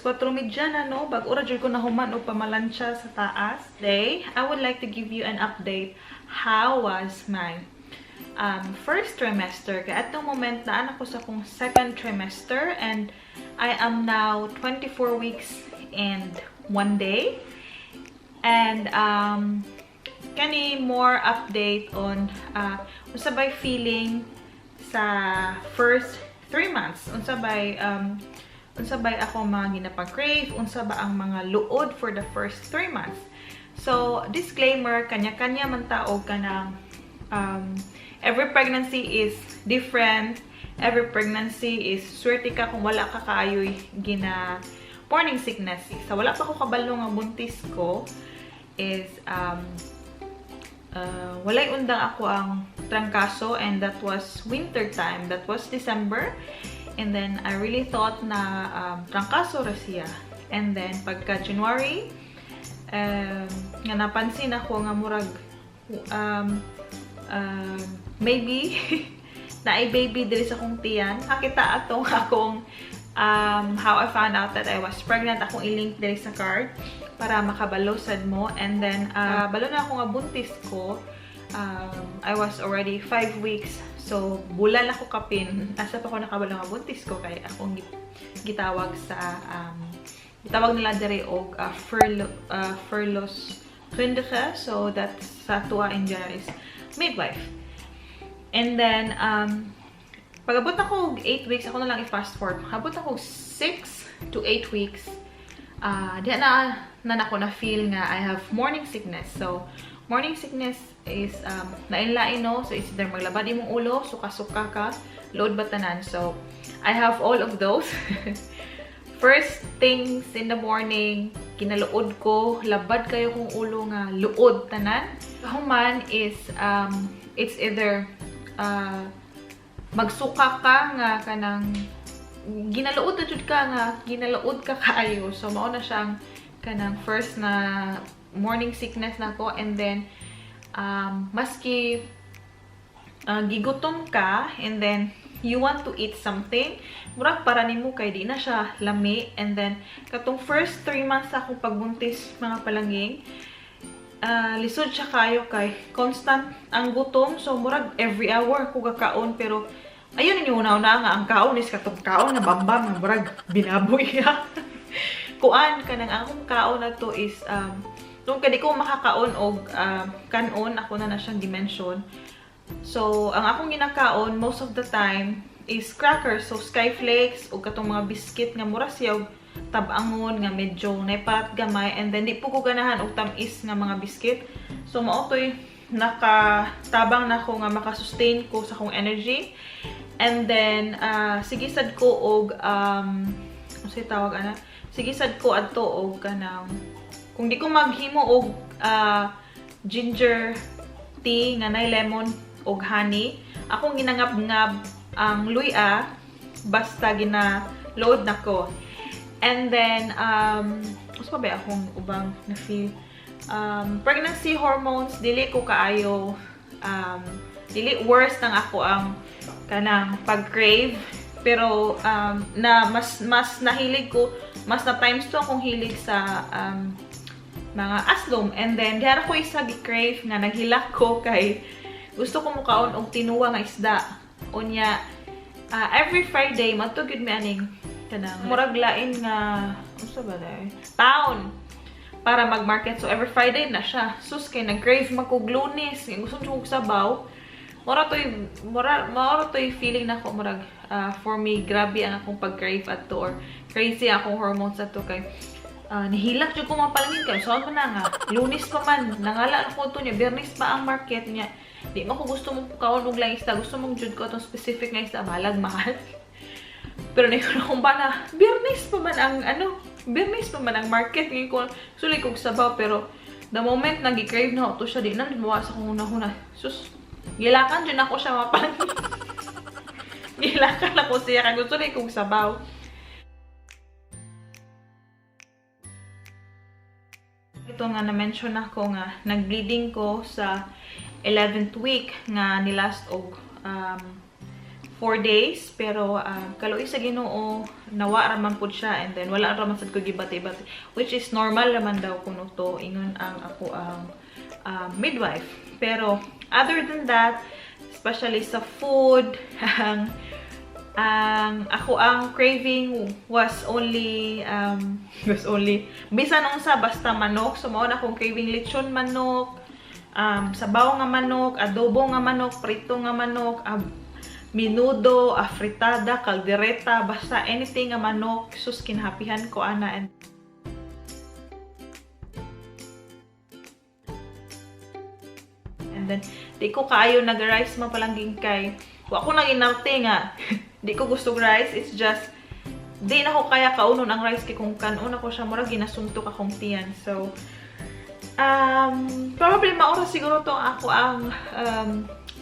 4:30 na, no? Bag-o ra jud ko nahuman og pamalansya sa taas. Today, I would like to give you an update. How was my first trimester? Kay at the moment, naa ko sa akong second trimester and I am now 24 weeks and 1 day. And kani more update on unsa bay feeling sa first 3 months, unsa bay ako mga ginapag-crave, unsa ba ang mga luod for the first 3 months. So disclaimer, kanya-kanya man ta og kanang every pregnancy is different. Every pregnancy is swerte ka kung wala ka kaayoy gina morning sickness. Sa wala pa ko kabalo nga buntis ko is walay undang ako ang trangkaso, and that was winter time. That was December. And then I really thought na trangkaso ra siya. And then pagka January, nga napansin ako nga murag maybe naay baby diri sa akong tiyan. Nakita atong akong how I found out that I was pregnant. Akong i-link diri sa card para makabalo sad mo. And then, balo na ako nga buntis ko. I was already 5 weeks. So, bulan ako kapin. Asa pa ko nakabalo nga buntis ko kay akong gitawag sa gitawag nila diri og verloskundige. So, that's sa tuwa in general is midwife. And then, pag-abot ako 8 weeks, ako na lang i-fast forward. Abot ako 6 to 8 weeks, diya na na ako na feel nga I have morning sickness. So, morning sickness is lain-lain, no? So, it's either maglabad imong ulo, suka-suka ka, load ba tanan. So, I have all of those. First things in the morning, kinaluod ko, labad kayo kong ulo nga luod tanan. Human is, it's either magsuka ka nga kanang ginaluod na jud ka nga ginaluod ka kaayo. So mao na siyang kanang first na morning sickness nako. And then maski gigutom ka and then you want to eat something, murag para nimo kay di na siya lami. And then katong first 3 months akong pagbuntis, mga palanging, lisod siya kayo kay constant ang gutom. So murag every hour ko gakaon, pero ayun ninyo una-una nga ang kaon is katong kaon nga bambam nga murag binaboy ya. Kuan kanang akong kaon na to is nung kadi ko makakaon og kanon, ako na na siyang dimension. So ang akong ginakaon most of the time is crackers, so Skyflakes og katong mga biscuit nga mura siya og tabangon nga medyo naiparat gamay, and then di po ko ganahan og tam-is nga mga biscuit. So mao toy nakatabang nako nga makasustain ko sa akong energy. And then sige sad ko og unsay tawag ana, sige sad ko adto og kanang kung di ko maghimo og ginger tea nga nay lemon og honey, akong ginangab-ngab ang luya basta gina load nako. And then, usa pa ba akong ubang na-feel? Pregnancy hormones, dili ko kaayo, dili worse nang ako ang kanang pag-crave. Pero, na mas nahilig ko, mas na times 2 akong hilig sa mga aslom. And then, diara ko isa gi-crave nga naghilak ko kay gusto ko mukaon og tinuwa nga isda. Unya, every Friday, matugid mi aning kanang murag lain nga unsa ba dai town para mag-market. So every Friday na siya. Sus, kay nag-crave man kog Lunes, gusto ko sabaw. Mura toy feeling nako, murag for me grabe ang akong pag-crave adto or crazy akong hormones adto kay nihilak jud ko, mga palangin, kay so man na nga Lunes pa man, nangala ko to niya, Biyernes pa ang market niya. Di man ko gusto mo kaon og lang isda, gusto mong jud ko atong specific nga isda, balag mahal. Pero naingon akong bana, Biyernes pa man ang ano, Biyernes pa man ang market. Ngayon ko, sulit kong sabaw, pero the moment nag-crave na to siya, di na mawa sa akong una-una. Sus, gilakan dyan ako siya, mapan. Gilakan ako siya, kaya gusto rin kong sabaw. Ito nga na-mention ako nga, nag-bleeding ko sa 11th week nga ni last og 4 days, pero kaluoy sa Ginoo, nawa ra man pud siya, and then wala ra man sad ko gibati-bati, which is normal raman daw kuno to, ingon ang ako ang midwife. Pero other than that, especially sa food, ang ako ang craving was only bisan unsa basta manok. So mao na akong craving: lechon manok, sabaw nga manok, adobo nga manok, prito nga manok, menudo, afritada, kaldereta, basta anything nga manok, sus, kinahapihan ko ana. And then di ko kaayo nag-rice, mga palangging, kay wa ko nang inarte nga di ko gusto rice. It's just di na ko kaya kaunon ang rice kay kung kanon ako siya, murag ginasuntok akong tiyan. So probably mao ra siguro to ako ang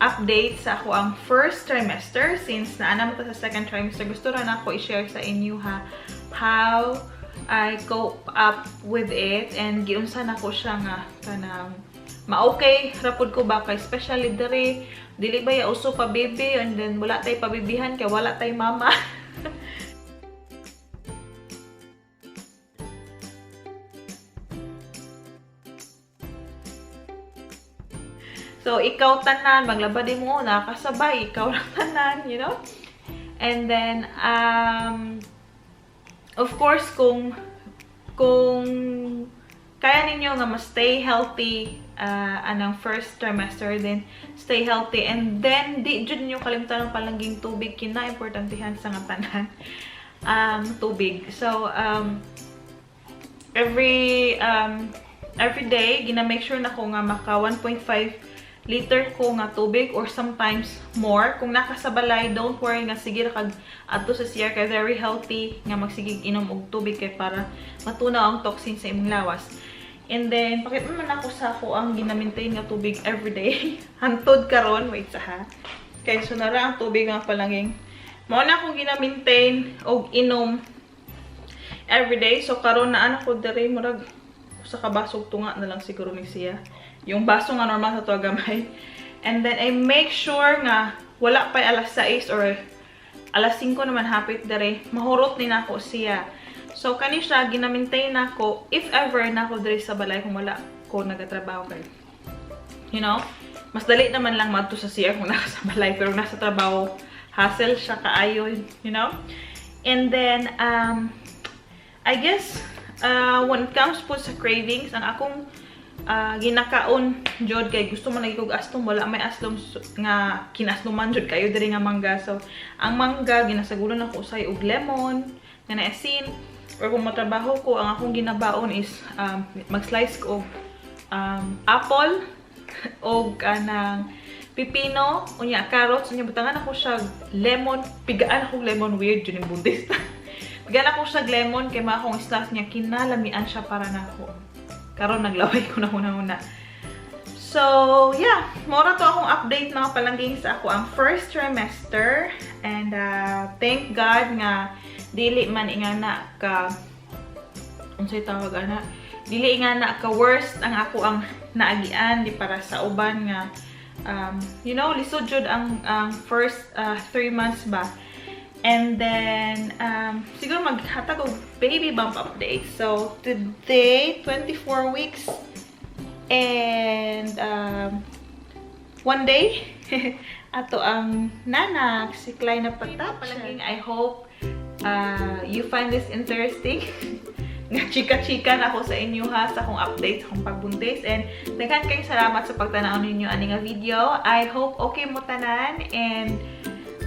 update sa ako ang first trimester. Since naa na ta sa second trimester, gusto ra na ako i-share sa inyo ha how I cope up with it and giunsa na ko siya nga kanang ma-okay ra pud ko ba, kay especially diri, dili ba ya uso pa baby, and then wala tay pabibihan kay wala tay mama. So, ikaw tanan, maglaba di mo, nakasabay, ikaw lang tanan. And then, of course, kung kaya ninyo nga ma-stay healthy anang first trimester, then stay healthy. And then, di jud ninyo kalimtan ang palangging tubig, kina-importantihan sa nga tanan. Tubig. So, every day, gina-make sure na ko nga maka 1.5 liter ko nga tubig or sometimes more. Kung nakasabalay, don't worry nga sige ra kag adto sa CR kay very healthy nga magsigig inom og tubig kay para matunaw ang toxin sa imong lawas. And then, pakita man ako sa ako ang gina-maintain nga tubig everyday. Hantod karon, wait sa ha. Kay so nara ang tubig nga palanging. Mao na akong gina-maintain og inom everyday. So karon na ko diri, murag sa kabasog tunga na lang siguro ni siya. Yung baso nga normal sa tuwa gamay. And then, I make sure nga wala pa alas 6 or alas 5 naman hapit dere, mahurot ni nako siya. So, kani siya, gina-maintain nako if ever nako dere sa balay kung wala ko nagatrabaho kay. Mas dali naman lang madto sa CR kung naka sa balay, pero nasa trabaho, hassle siya kaayo. And then, I guess, when it comes po sa cravings, ang akong ginakaon jud kay gusto man lagi kog aslom, wala may aslom nga kinasloman jud kayo diri nga mangga. So ang mangga ginasagulan ako usay og lemon nga naasin, or kung matrabaho ko, ang akong ginabaon is mag-slice ko og apple og kanang pipino, unya carrots, unya butangan ako siya lemon, pigaan ako lemon, weird jud yung buntis. Pigaan ako siya lemon kay mga akong slice niya kinalamian siya para nako. Karon naglaway ko na una-una. So, yeah. Mora to akong update, mga palangging, sa ako ang first trimester. And thank God nga dili man ingana ka, unsay tawag ana? Dili ingana ka worst ang ako ang naagian di para sa uban nga lisod jud ang first 3 months ba. And then, siguro maghatag og baby bump update. So, today, 24 weeks and 1 day, ato ang nanak, si Klein na patapos. I hope you find this interesting. Nga chika-chika na ako sa inyo ha, sa akong update, sa akong pagbuntis. And daghan kayong salamat sa pagtanaw ninyo ani nga video. I hope okay mo tanan and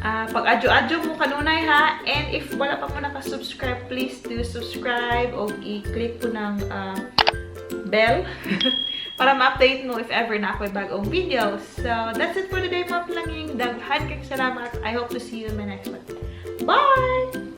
pag-adyo-adyo mo kanunay ha. And if wala pa mo naka-subscribe, please do subscribe o i-click po ng bell para ma-update mo if ever na ako'y bagong videos. So, that's it for today, mga palanging. Daghan kayong salamat. I hope to see you in my next one. Bye!